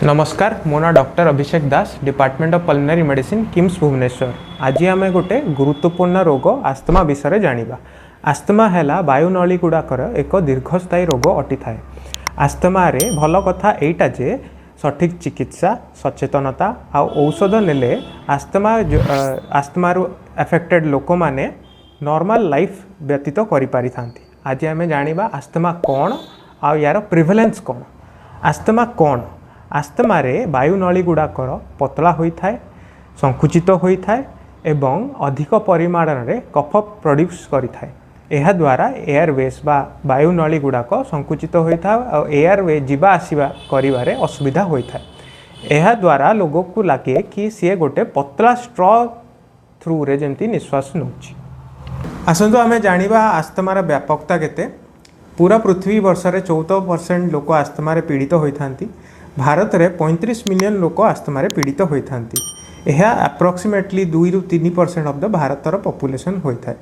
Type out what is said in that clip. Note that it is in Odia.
ନମସ୍କାର, ମୋ ନାଁ doctor Abhishek Das, department of pulmonary medicine, KIMS Bhubaneswar. ଆଜି ଆମେ ଗୋଟେ ଗୁରୁତ୍ୱପୂର୍ଣ୍ଣ ରୋଗ ଆସ୍ଥମା ବିଷୟରେ ଜାଣିବା। ଆସ୍ଥମା ହେଲା ବାୟୁନଳୀ ଗୁଡ଼ାକର ଏକ ଦୀର୍ଘସ୍ଥାୟୀ ରୋଗ ଅଟିଥାଏ। ଆସ୍ଥମାରେ ଭଲ କଥା ଏଇଟା ଯେ ସଠିକ୍ ଚିକିତ୍ସା, ସଚେତନତା ଆଉ ଔଷଧ ନେଲେ ଆସ୍ଥମାରୁ ଆଫେକ୍ଟେଡ଼ ଲୋକମାନେ ନର୍ମାଲ ଲାଇଫ୍ ବ୍ୟତୀତ କରିପାରିଥାନ୍ତି। ଆଜି ଆମେ ଜାଣିବା ଆସ୍ଥମା କ'ଣ ଆଉ ୟାର ପ୍ରିଭାଲେନ୍ସ କ'ଣ। ଆସ୍ଥମା କ'ଣ? ଆସ୍ଥମାରେ ବାୟୁନଳୀ ଗୁଡ଼ାକର ପତଳା ହୋଇଥାଏ, ସଙ୍କୁଚିତ ହୋଇଥାଏ ଏବଂ ଅଧିକ ପରିମାଣରେ କଫ ପ୍ରଡ୍ୟୁସ୍ କରିଥାଏ। ଏହାଦ୍ୱାରା ଏୟାରୱେଜ୍ ବା ବାୟୁନଳୀ ଗୁଡ଼ାକ ସଙ୍କୁଚିତ ହୋଇଥାଏ ଆଉ ଏୟାରୱେ ଯିବା ଆସିବା କରିବାରେ ଅସୁବିଧା ହୋଇଥାଏ। ଏହାଦ୍ୱାରା ଲୋକକୁ ଲାଗେ କି ସିଏ ଗୋଟେ ପତଳା ଷ୍ଟ୍ର ଥ୍ରୁରେ ଯେମିତି ନିଶ୍ୱାସ ନେଉଛି। ଆସନ୍ତୁ ଆମେ ଜାଣିବା ଆସ୍ଥମାର ବ୍ୟାପକତା କେତେ। ପୁରା ପୃଥିବୀ ବର୍ଷରେ 14% ଲୋକ ଆସ୍ଥମାରେ ପୀଡ଼ିତ ହୋଇଥାନ୍ତି। ଭାରତରେ 35 ମିଲିୟନ ଲୋକ ଆସ୍ଥମାରେ ପୀଡ଼ିତ ହୋଇଥାନ୍ତି। ଏହା ଆପ୍ରକ୍ସିମେଟଲି 2ରୁ 3% ଅଫ୍ the ଭାରତର ପପୁଲେସନ୍ ହୋଇଥାଏ।